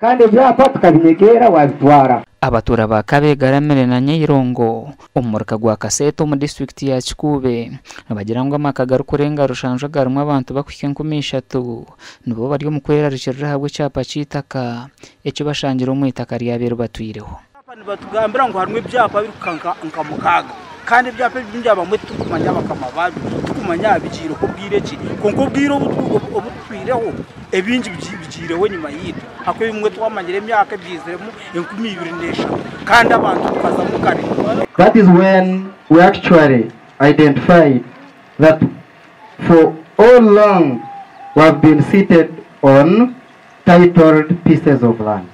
Kandi ebyapa tukabinyegeera waabitwara. Abatuura ba Kabegaramire na Nyeirongo omu muruka gwa Kaseeta omu disiturikiti ya Kikuube nibagira ngu amaka garikurenga rushanju agarimu abantu barikuhika 3000 nibo bari omu kwerarikirira ahabw'ekyapa ky'eitaka eki bashangire omu itaka ryabo eri batwireho. Ebyapa nibatugambira ngu harimu ebyapa birikuhika nka mukaaga kandi ebyapa ebi bingi abamwe titurikumanya bakama baabyo, titurikumanya bigiireho bwire ki. Kwonka obwire obu tutwireho ebingi bigiireho enyima yaitu ahakuba ebimwe twamanyire emyaka ebyiziremu 2003 kandi abantu tukazamu kare. That is when we actually identified that for all long we have been seated on titled pieces of land.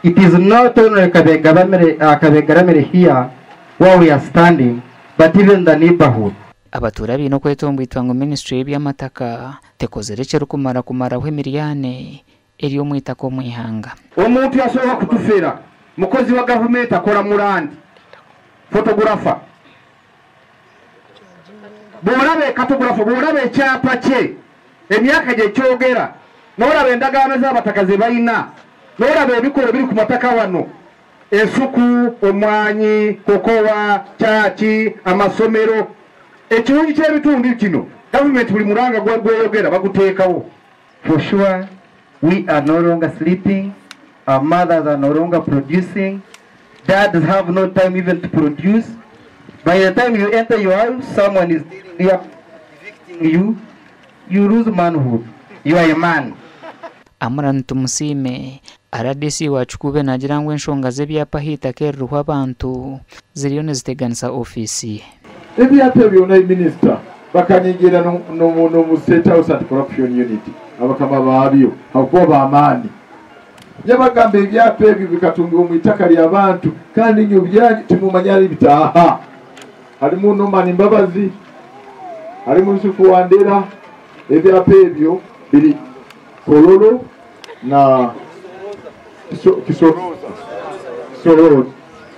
It is not only Kabegaramire here where we are standing but even the neighborhood. Abatuura baine okwetomboitwa ngu minisiture y'eby'amataka tekozire ekirikumara kumaraho emiryane eri omu itaka omu ihanga. Omuntu yasooka kutufera mukozi wa gavumenti akora mu land, photographer. Bw'olaba cartographer, bw'olaba ekyapa kye, emyaka gye kyogera, n'olaba endagaano z'abataka ze balina, n'olaba ebikolwa ebiri ku mataka wano, ensuku, omwanyi, kokowa, kyaki, amasomero. Ekirungi ky'ebitundu kino, gavumenti buli mulanga gweyogera baguteekawo. For sure, we are no longer sleeping, our mothers are no longer producing, dads have no time even to produce. By the time you enter your house, someone is evicting you. You lose manhood. You are a man. Amran Tumusiime, RDC wa Kikuube naagira ngu enshonga z'ebyapa ah'eitaka eririho abantu ziriyo niziteganisa ofiisi ye. Ebyapa ebyo na minisita bakanyingira no mu State House Anti-Corruption Unit, abakama baabyo hakuba bamaani yabagamba ebyapa ebyo bikatungibwa mu itaka ly'abantu kandi nyo byanyu timumanya ali bitaaha. Harimu Norman Mbabazi, harimu Yusufu Wandera. Ebyapa ebyo biri Kololo na Kisoroza. Kisoroza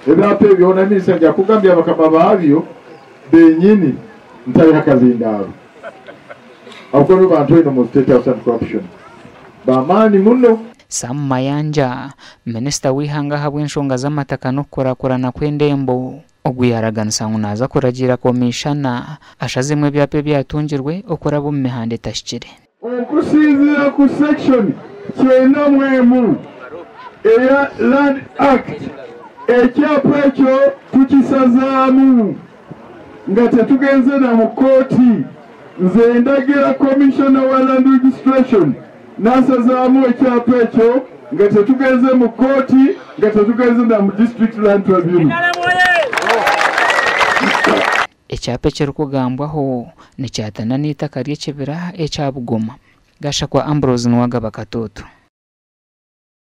ebyapa ebyo na minisita nja kugambya abakama baabyo benyini ntaliho akazindaaro abakono bantu eno mu State House Anti-Corruption bamaani muno. Sam Mayanja, minisita w'eihanga ahabw'enshonga z'amataka n'okukurakurana kw'endembo, ogu yaaraganisa ngu naaza kuragiira komishana ashazemu ebyapa ebyatungirwe okuraba omu mihanda etahikire. Okusinziira ku section 91 eya Land Act, ekyapa ekyo tukisazaamu nga tetugenze na mu kooti. Nze ndagira commissioner wa land registration n'asazaamu ekyapa ekyo nga tetugenze mu kooti, nga tetugenze na mu district land tribunal. Ekyapa ekirikugambwaho nikyatana n'eitaka ry'ekibira ekya Bugoma. Gashakwa Ambrose Nuwagaba, Katoto.